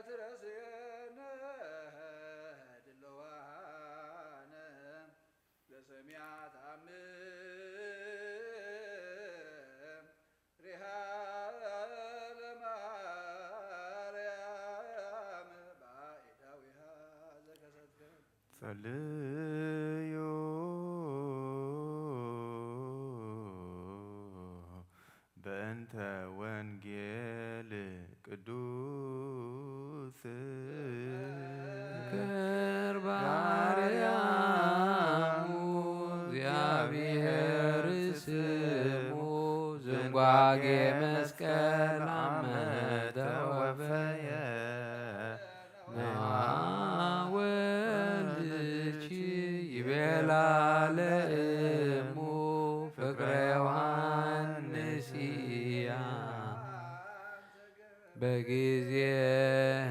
ትረስየነ ድለዋነ ለሰሚያ ተኣምር ሪሃ ለማርያም ባይዳዊሃ ዘከሰትከ ጸልዩ በእንተ ወንጌል ቅዱስ። ክር ባርያሙ እግዚአብሔር ስሙ ዝንጓጌ መስቀል አመ ተወፈየ። ነዋ ወልድኪ ይቤላ ለእሙ ፍቅረ ዮሐንስያ። በጊዜ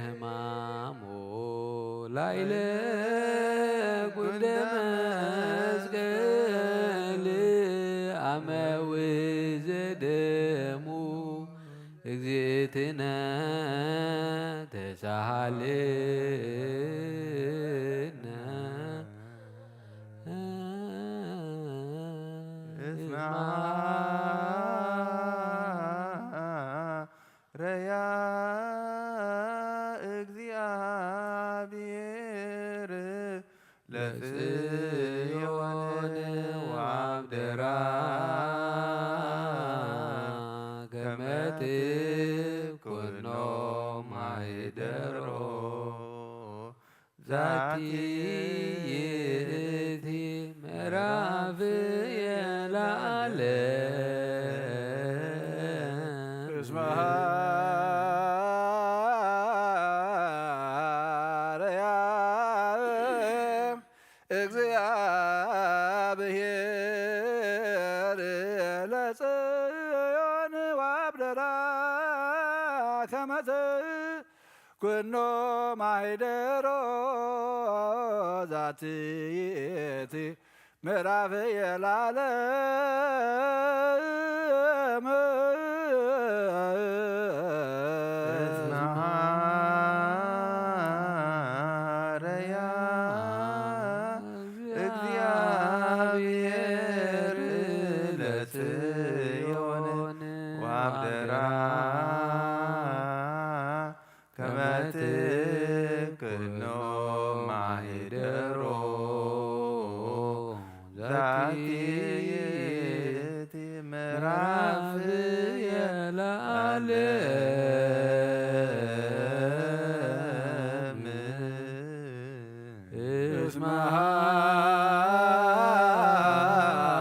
ሕማሙ ላይለ ጉደ መስቀል አመ ውእዘ ደሙ እግዝእትነ ተሳሃልነ እስማ ረያ እግዚአብሔር ለጽዮን ወአብደራ ከመ ትኩኖ ማይደሮ። ዛቲ ይእቲ ምዕራፍ የለዓለም እስመ ሐረያ እግዚአብሔር ለጽዮን ወአብደራ ከመ ትኩኖ ማይደሮ። ዛቲ ይእቲ ምዕራፍ የለዓለም እስመ ሐረያ እግዚአብሔር ለጽዮን ወአብደራ ከመ ትኩኖ ማይደሮ። ዛቲ ይእቲ ምዕራፍ የለዓለም እስመ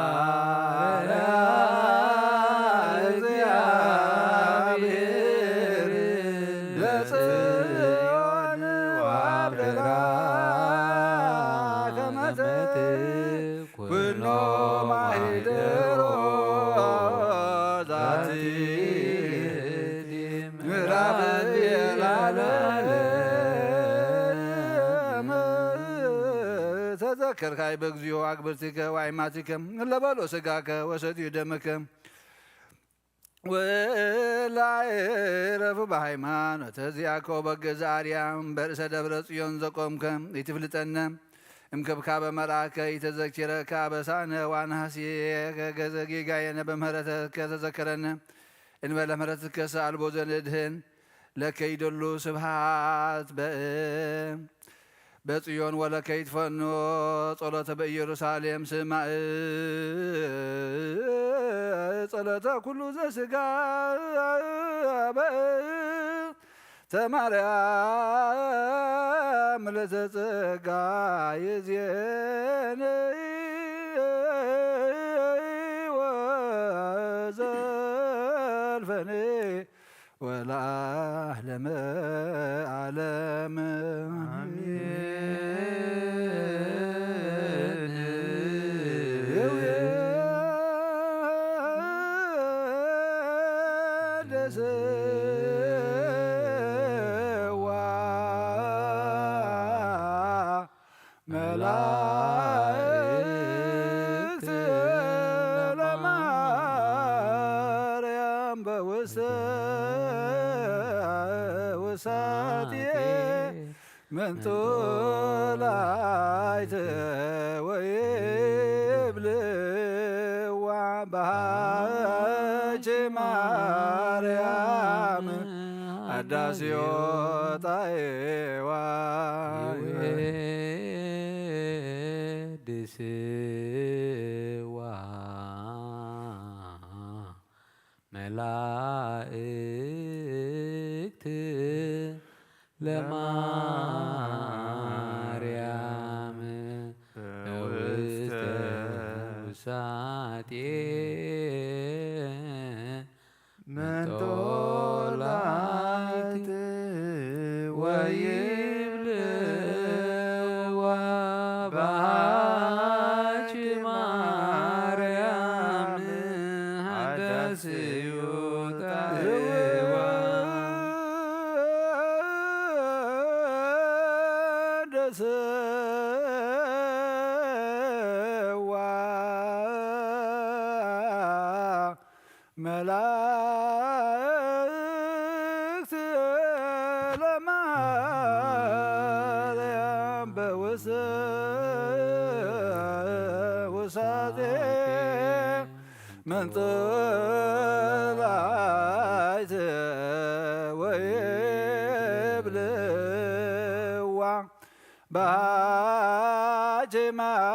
ሐረያ እግዚአብሔር ለጽዮን ወአብደራ ከመ ትኩኖ ማይደሮ። ዛቲ ምዕራፍ የለዓለም ተዘከር ካዕበ እግዚኦ አግብርቲከ ወአይማቲከ እለ በልዑ ሥጋከ ወሰትዩ ደምከ ወእለ አዕረፉ በሃይማኖተ ዚአከ ወበገዛ አርያም በርእሰ ደብረ ጽዮን ዘቆምከ ኢትፍልጠነ እምክብካበ መርአከ ኢተዘኪረከ አበሳነ ወአንሃስየከ ገዘ ጌጋየነ በምህረተከ ተዘከረነ እንበለ ምህረትከሰ አልቦ ዘንድህን ለከ ይደሉ ስብሃት በ በጽዮን ወለከ ይትፈኖ ጸሎተ በኢየሩሳሌም ስማዕ ጸሎተ ኩሉ ዘስጋ በእንተ ማርያም ለተጸጋ ይዜን ወዘልፈኔ ወለዓለመ ዓለም አሜን። መላእክት ለማርያም በውስተ ውሳጤ መንጦላይተ ወይብልዋ ባሃች ማርያም አዳስዮ ጣይዋ ይወድስዋ መላእክት ለማርያም በውስተ ውሳጤ መንጦላይት ወይብልዋ ባሃች ማርያም ሀዳስዩ ጣይዋ ደስዋ መላእክት ለማርያም በውስ ውሳጤ መንጦላይት ወይብልዋ ባሃች ማርያም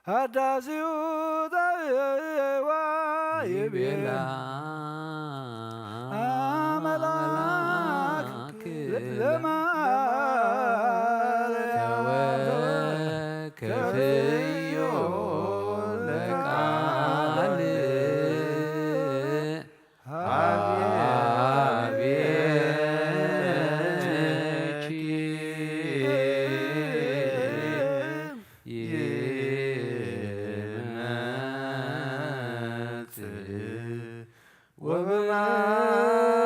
ሀዳስዩ ጣይዋ ይቤላ አመላክ ለማርያም ተወከፍዮ ለቃል ሀቤኪ ይመጽእ ወበማይ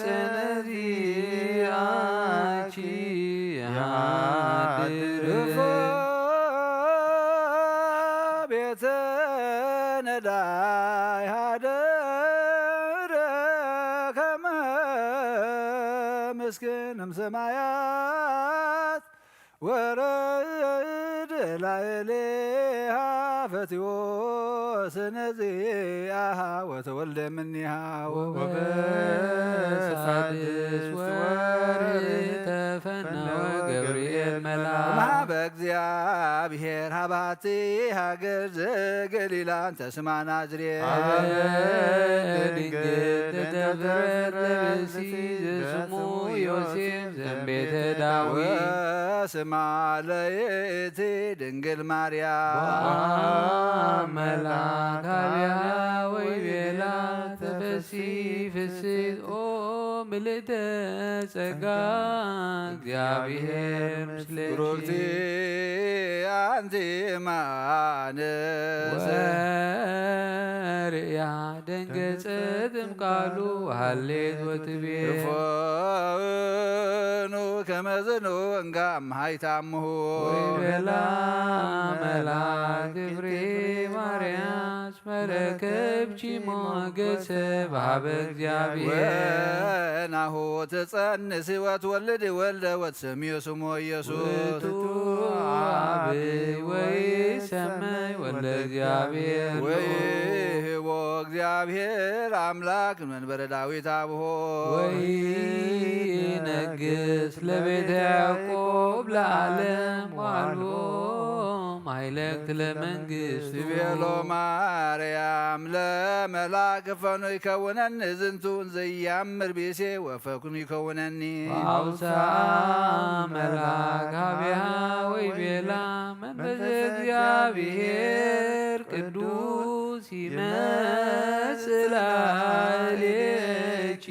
ጸነዚ አኪ ያድር ቤተ ነዳይ ሃደረ ከመ ምስክን እምሰማያት ወረድ ላዕሌሃ ፈትዎ ስነዚአሃ ወተወልደ እምኔሃ ወበሳድስ ወርህ ተፈነወ ገብርኤል መልአክ እምሃበ እግዚአብሔር ሀባቲ ሃገር ዘገሊላ እንተ ስማ ናዝሬት አበ ድንግል ለተዘረት ለብሲ ዘስሙ ዮሴፍ ዘንቤተ ዳዊት ወስማ ለይእቲ ድንግል ማርያም ቦአ መልአክ አብያ ወይቤላ ተፈሲ ፍስት ኦ ምልእተ ጸጋ እግዚአብሔር ምስሌኪ ብሩክቲ አንቲ እማንስ ወርእያ ደንገጸት እምቃሉ ሃሌት ወትቤ እፎኑ ከመዝኑ እንጋ እምሃይታምሁ ወይቤላ መልአክ ክብሬ ማርያም መረከብኪ ሞገሰ በሀበ እግዚአብሔር ወናሁ ትጸንሲ ወትወልድ ወልደ ወትሰምዮ ስሞ ኢየሱስ ውእቱ አብ ወይሰመይ ወልደ እግዚአብሔር ወይህቦ እግዚአብሔር አምላክ መንበረ ዳዊት አብሆ ወይነግስ ለቤተ ያዕቆብ ለዓለም ዋልቦ ማይለክት ለመንግስቱ ትቤሎ ማርያም ለመላክ ፈኑ ይከውነኒ ዝንቱ እንዘያምር ቢሴ ወፈኩኑ ይከውነኒ አውሳ መልአክ አብያ ወይቤላ መንፈስ እግዚአብሔር ቅዱስ ይመጽእ ላዕሌኪ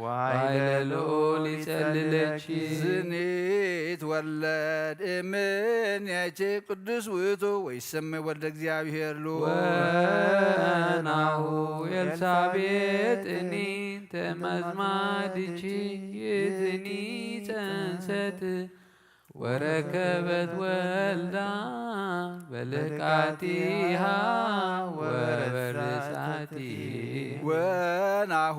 ዋይለ ልዑል ይጸልለኪ ዝኒት ወለድ እምኔኪ ቅዱስ ውእቱ ወይሰመይ ወልደ እግዚአብሔር ሉ ወናሁ ኤልሳቤጥ እኒንተ መዝማድኪ እዝኒ ጸንሰት ወረከበት ወልዳ በልቃቲሃ ወበርሳቲ ናሁ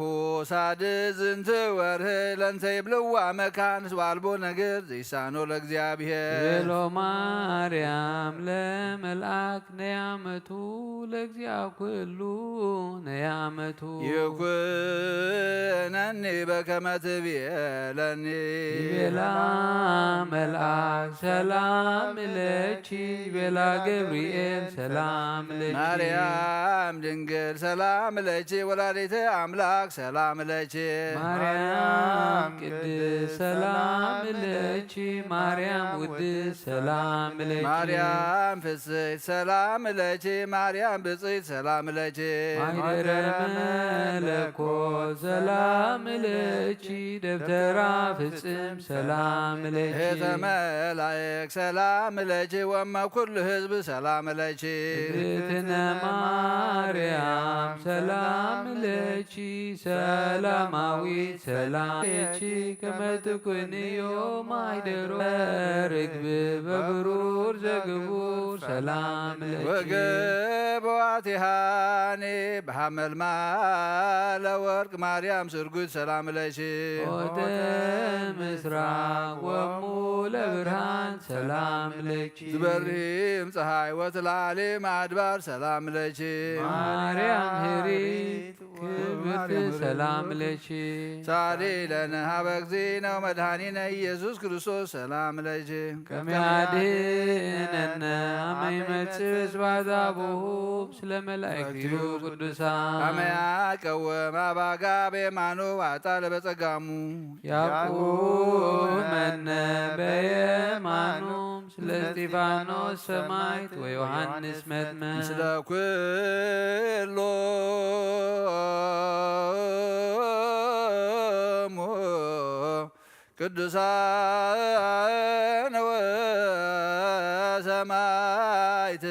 ሳድስ ዝንት ወርህ ለንተ ይብልዋ መካን እስመ አልቦ ነገር ዘይሳኖ ለእግዚአብሔር። ቤሎ ማርያም ለመልአክ ነያመቱ ለእግዚአ ኩሉ ነያመቱ። ይኩነኒ በከመ ትቤለኒ። ይቤላ መልአክ ሰላም ለኪ፣ ይቤላ ገብርኤል ሰላም ለኪ። ማርያም ድንግል ሰላም ለኪ ወላዲተ አምላክ ሰላም ለኪ። ማርያም ቅድስት ሰላም ለኪ፣ ማርያም ውድስት ሰላም ለኪ። ማርያም ፍስሕት ሰላም ለኪ፣ ማርያም ብፅዕት ሰላም ለኪ። ማይደረ መለኮት ሰላም ለኪ፣ ደብተራ ፍጽም ሰላም ለኪ። እህተ መላእክ ሰላም ለኪ፣ ወመ ኩሉ ህዝብ ሰላም ለኪ። እግዝእትነ ማርያም ሰላም ለኪ፣ ሰላማዊት ሰላም ለኪ፣ ከመ ትኩንዮ ማይደሮ ርግብ በብሩር ዘግቡር ሰላም ለኪ። ወገበዋቲሃኒ በሐመልማለ ወርቅ ማርያም ስርጉት ሰላም ለኪ። ኦተ ምስራቅ ወሙ ለብርሃን ሰላም ለኪ። ዝበርሂም ፀሐይ ወትላሌም አድባር ሰላም ለኪ። ማርያም ህሪት ክብርት ሰላም ለኪ። ሳሊ ለነ ሀበ እግዚእነ ወመድኃኒነ ኢየሱስ ክርስቶስ ሰላም ለኪ። ከመ ያድኅነነ አመ ይመጽእ ስብሐተ አቡሁ ምስለ መላእክቲሁ ቅዱሳን። አመ ያቀውም አባጋ በየማኑ አጣለ በጸጋሙ። ያቁመነ በየማኑ ምስለ እስጢፋኖስ ሰማዕት ወዮሐንስ መጥምቅ። ምስለ ኩሎሙ ቅዱሳን ወሰማዕት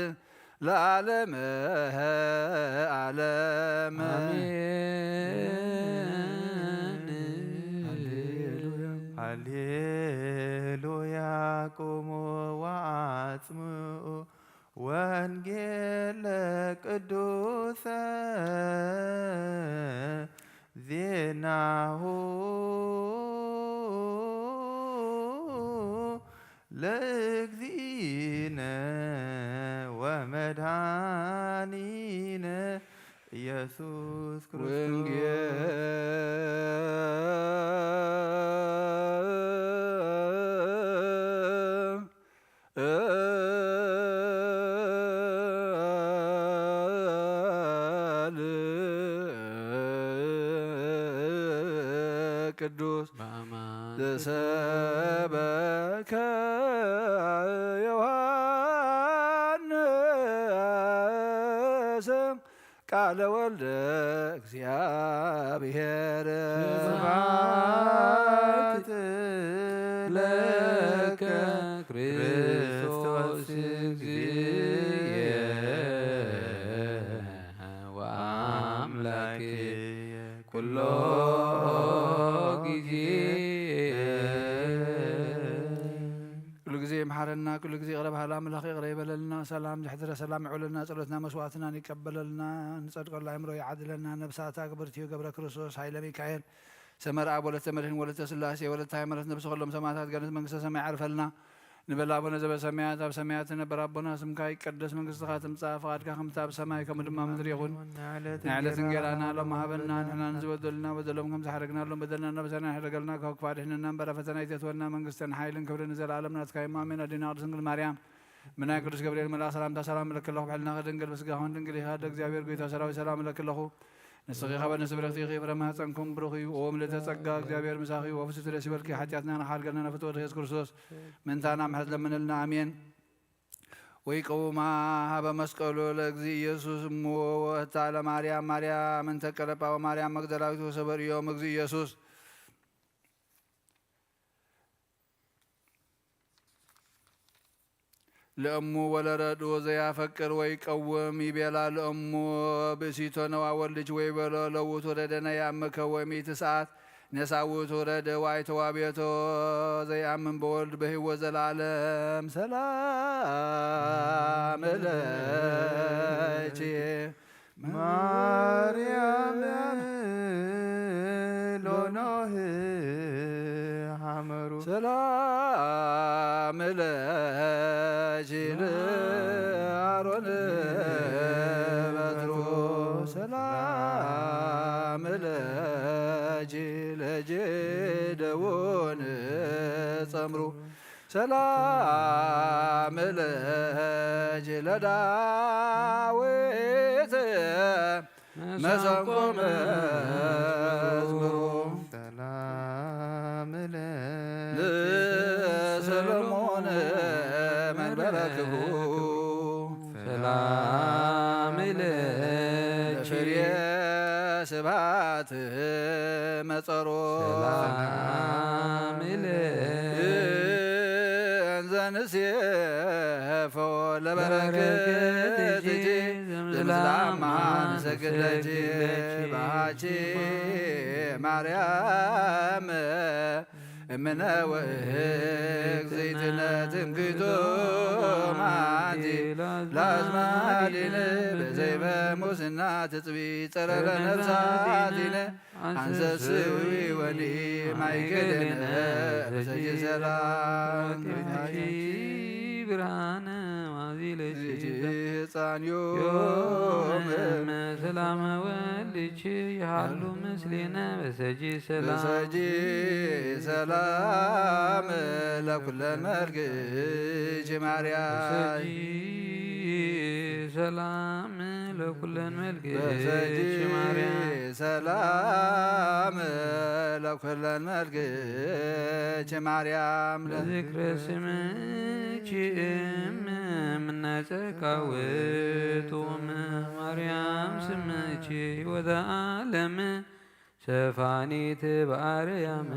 ለዓለመ ዓለም። አሜን። ሃሌሉያ። ቁሙ ወአጽምዑ ወንጌለ ቅዱሰ ዜናሁ ለእግዚእነ ወመድኃኒነ ኢየሱስ ክርስቶስ። ወንጌል ቅዱስ በአማን ዘሰበከ ዮሐንስ ቃለ ወልደ እግዚአብሔር። ስብሐት ለከ ክርስቶስ እግዚእየ ወአምላክየ ኩሎ ጊዜ። ኩሉ ግዜ ይምሓረና፣ ኩሉ ግዜ ይቕረ በሃሊ ኣምላኽ ይቕረ ይበለልና። ሰላም ዘሕድረ ሰላም ይዕለልና፣ ጸሎትና መስዋዕትናን ይቀበለልና፣ ንጸድቀሉ ኣእምሮ ይዓድለና። ነብሳታ ክብርቲ እዩ ገብረ ክርስቶስ፣ ሃይለ ሚካኤል፣ ሰመረ ኣብ፣ ወለተ መድህን፣ ወለተ ስላሴ፣ ወለተ ሃይማኖት፣ ነብሲ ኩሎም ሰማዕታት ገነት መንግስተ ሰማይ ዓርፈልና። ንበል ኣቡነ ዘበሰማያት፣ ኣብ ሰማያት ትነበር ኣቦና፣ ስምካ ይቀደስ፣ መንግስትኻ ትምጻእ፣ ፍቓድካ ከምቲ ኣብ ሰማይ ከምኡ ድማ ኣብ ምድሪ ይኹን። ናይ ዕለት እንጌራና ሎሚ ሃበና፣ ንሕና ንዝበደሉና በደሎም ከም ዝሓረግናሎም በደልና እናበሰና፣ ይሕረገልና፣ ካብ ክፉእ ኣድሕነና እምበር፣ ኣብ ፈተና ኣይተእትወና፣ መንግስትን ሓይልን ክብርን ንዘለኣለም ናትካ እዩ፣ ኣሜን። ኣዴና ቅድስት ድንግል ማርያም፣ ብናይ ቅዱስ ገብርኤል መልኣክ ሰላምታ ሰላም እለኪ ኣለኹ፣ ብሕልናኺ ድንግል፣ ብስጋኺ እውን ድንግል ኢኺ፣ ኣደ እግዚኣብሔር፣ ጎይታ ሰራዊት፣ ሰላም እለኪ ኣለኹ። ንስኺ ከበድን ስብርኽቲ ኢኺ፣ ፍረ ማህፀንኩም ብሩኽ እዩ። ኦም ልተጸጋ እግዚኣብሔር ምሳኺ እዩ። ወፍስቲ ደስ ይበልኪ፣ ሓጢኣትና ንኻሕድገልና ንፍትወ ኢየሱስ ክርስቶስ ምእንታና ምሕረት ለምንልና። ኣሜን። ወይ ቀውማ ሀበ መስቀሉ ለእግዚእ ኢየሱስ እሙ ወእታ ለማርያም ማርያም እንተ ቀለጳ ወማርያም መግደላዊት ወሰበርእዮም እግዚእ ኢየሱስ። ለእሙ ወለረድኡ ዘያፈቅር ወይ ቀውም ይቤላ ለእሙ ብእሲቶ ነዋ ወልድች ወይ በሎ ለውቱ ረደነ ያምከ ወሚት ሰዓት ነሳውቱ ረደ ዋይ ተዋቤቶ ዘያምን በወልድ በህይወት ዘላለም ሰላም እለች ማርያም ለኪ ለአሮን በትሩ ሰላም ለኪ ለጌደዎን ጸምሩ ሰላም ለኪ ለዳዊት መሰንቆ መዝሙሩ ሰላም ለኪ ለሰሎሞን መንበረ ክብሩ ሰላም ለኪ ለፍሬ ስብሐት መጸሮ ሰላም ለኪ እንዘ ንሴፎ ለበረከትኪ ዘምስለ አማን ሰግደኪ በሃኪ ማርያም እምነ ወእግዝእትነ ትምክሕቶ ማንቲ ለአዝማዲነ በዘይበ ሙስና ትጽቢ ጸረ ለነፍሳቲነ አንሰስዊ ወኒ ማይከደነ በሰጂ ሰላም ብርሃነ ማዚለኪ ህፃን ዮም ሰላመ ወልድኪ ይሃሉ ምስሌነ በሰጂ ሰላም በሰጂ ሰላም ለኩለን መልክኪ ማርያም በሰጂ ሰላም ለኩለን መልክኪ በሰጂ ማርያም ሰላም ለኩለን መልክኪ ማርያም ለዝክረ ስምኪ እም እምነ ጸካውት ወእም ማርያም ስምኪ ሕይወተ ዓለም ሰፋኒት በአርያም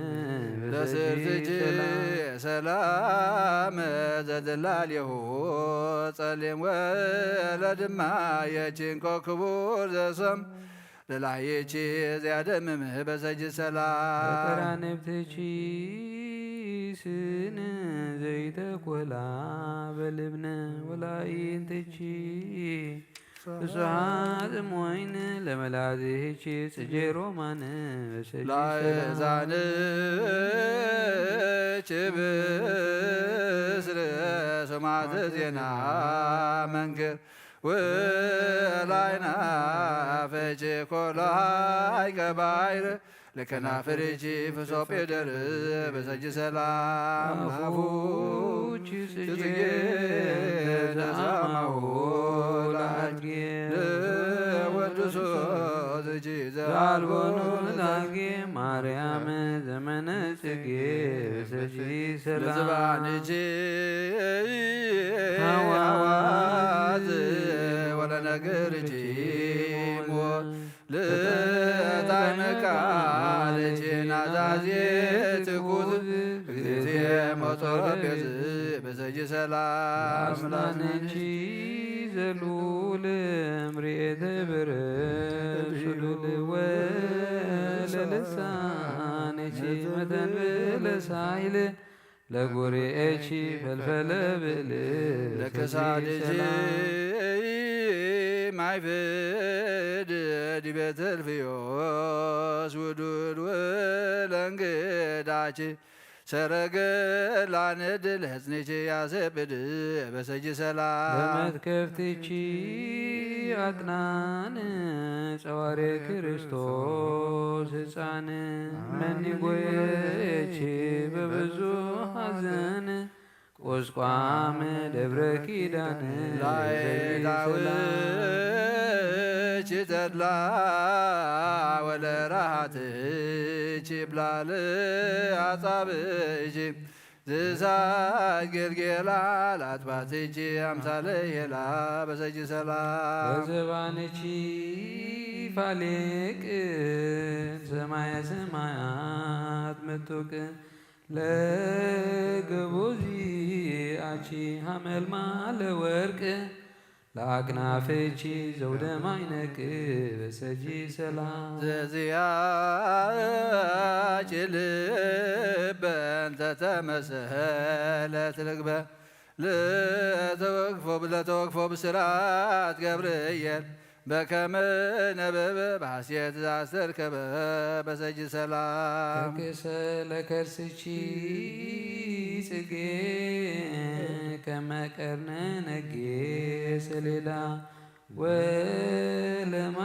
በሰጂ ለስርትኪ ሰላም ሰላም ዘድላሌሁ ጸሊም ወለድማ የቺንቆ ክቡር ዘሶም ለላየቺ ዚያደምም በሰጂ ሰላም በቀራንብትኪ ስን ዘይተኮላ በልብነ ወላይንትኪ ፍስሓ ጽሞይን ለመላዝህኪ ጽጌ ሮማን በሰጂ ሰላም ላእዛንኪ ብስር ሰማዕተ ዜና መንክር ወላይናፈች ኮሎ ሀይቀ ባይር ለከናፍርች ፍሶ ጴደር በሰጂ ሰላም አፉች ጽጌ ተዛማሁ ለአድጌ ለወድሶ ዝጂ ዘአልቦኑ ለአድጌ ማርያም ዘመነ ጽጌ በሰጂ ሰላም ለዝባንች ሐዋዝ ሐዋዝ ወለነገርች ሞት ለጣዕመ ቃልኪ ናዛዜ ትኩዝ እግዝእትየ መጾረ ቤዝ በሰጂ ሰላም ላዝናንኪ ዘልዑል እምርኤተ በረድ ሱሉል ወለልሳንኪ መተንብለ ሳይል ለጉርኤኪ ፈልፈለ ብእል ለክሳድኪ ሰላም ማይፍድ ዲበ ተልፍዮስ ውዱድ ወለንግዳኪ ሰረገላ ንድል ህጽንኪ ያሰብድ በሰጂ ሰላም በመትከፍትኪ አጥናን ጸዋሬ ክርስቶስ ሕፃን መኒጎየኪ በብዙ ሐዘን ቁስቋም ደብረ ኪዳን ላይ ዳዊት ተድላ ወለራሃትች ብላል አጻብእኪ ዝሳት ገልጌላ ለአጥባትኪ አምሳለ ሄላ በሰጂ ሰላም በዘባንኪ ፋሌቅ ሰማየ ሰማያት ምጡቅ ለገቦዚአኪ ሐመልማለ ወርቅ ለአክናፍኪ ዘውደ ማይነቅ በሰጂ ሰላም ዘዚአኪ ልበ እንተ ተመሰለት ርግበ ለተወክፎ ለተወክፎ ብስራት ገብርኤል በከመ ነበበ በሐሴት ዘአስተርከበ በሰጂ ሰላም። ተክሰ ለከርስቺ ጽጌ ከመ ቀርነ ነጌ ሰሌዳ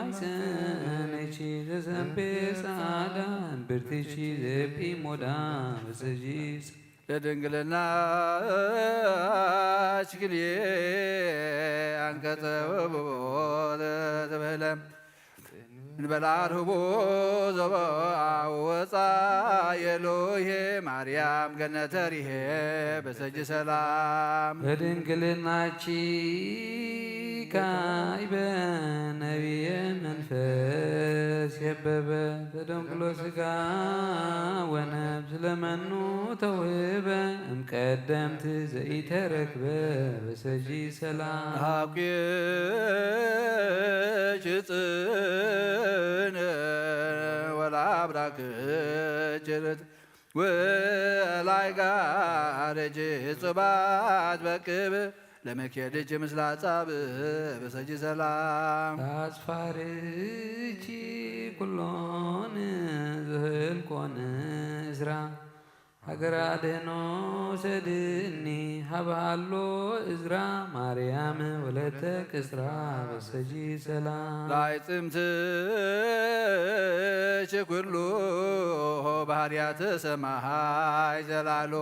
ወለማይጸንቺ ዘሰንፔ ጻዕዳ ብርትቺ ዘቢ ሞዳ በሰጂ ለድንግልናኪ ክልኤ አንቀጸ ውብቦ ዘተብህለ እንበላ አርህቦ ዘበአው ወፃ የሎሄ ማርያም ገነተ ሪሄ በሰጂ ሰላም። በድንግልናቺ ካይበ ነቢየ መንፈስ የበበ ተደንቅሎ ስጋ ወነብስ ለመኑ ተውህበ እምቀደምት ዘኢተረክበ በሰጂ ሰላም። ሀቁየች ጽን ወለአብራክች ርት ወላይ ጋረጅ ጽባት በቅብ ለመኬድች ምስለ አጻብ በሰጂ ሰላም። አጽፋርች ኩሎን ዝህልኮን እዝራ ሀገር አድህኖ ሰድኒ ሀብሃሎ እዝራ ማርያም ወለተ ቅስራ በሰጂ ሰላም። ላይ ጽምትች ኩሉ ባህርያተ ሰማይ ዘላሎ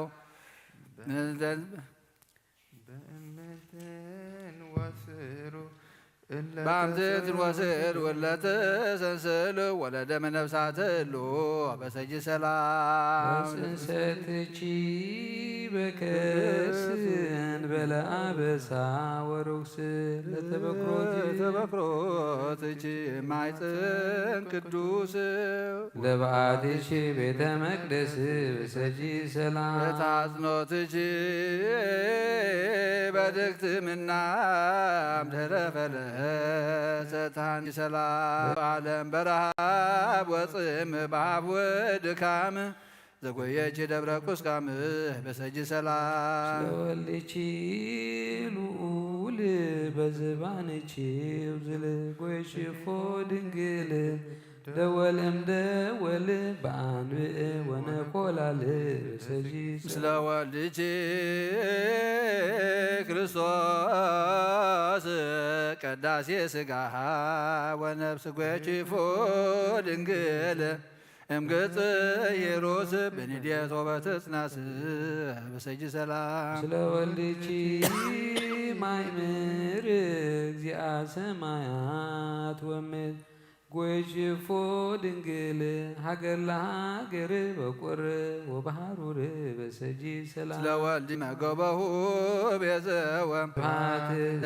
በእምነትን ወስሩ እለ በአምስት ተሰሩ ወስር ወለተ ሰንስል ወለደመ ነፍሳተ እሉ በሰጂ ሰላም። ወጽንሰትቺ በከርስን በለአበሳ ወርኩስ ለተበክሮት ተበክሮትች ማይፀን ቅዱስ ለበዓትሽ ቤተ መቅደስ በሰጂ ሰላም። ለታጽኖትሽ በድግት ምናም ተረፈለ ሰታን ሰላም። ዓለም በረሃብ ወፅም በአፍ ወድካም ዘጎየች ደብረ ቁስካም በሰጂ ሰላም። ስለወልድኪ ልዑል በዝባንኪ ውዝል ጎይሽፎ ድንግል ደወል እምደወል በአንብዕ ወነኮላል በሰጂ ምስለ ወልድኪ ክርስቶስ ቀዳሴ ስጋሃ ወነፍስ ጎይሽፎ ድንግል እምገጸ ሄሮስ በንዴት ወበተጽናስ በሰጂ ሰላም። ስለ ወልድኪ ማይምር እግዚአ ሰማያት ወምድር ጎይሽፎ ድንግል ሀገር ለሀገር በቁር ወበሃሩር በሰጂ ሰላም። ስለ ወልድ መገበሁ ቤዘወ ባት